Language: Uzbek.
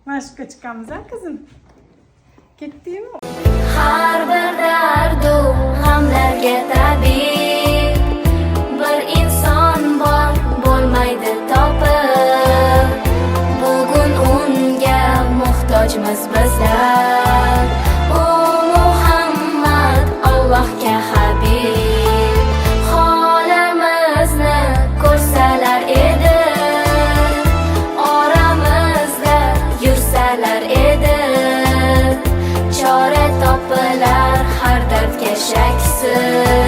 Mashqqa chiqamiz, a, qizim? Ketdikmi? Har bir dardu g'amlarga tabib bir inson bor, bo'lmaydi topib. Bugun unga muhtojmiz bizlar. U Muhammad, Allohga habib. Holimizni ko'rsalar edi, oramizda yursalar edi, chora topilar har dardga shaksiz.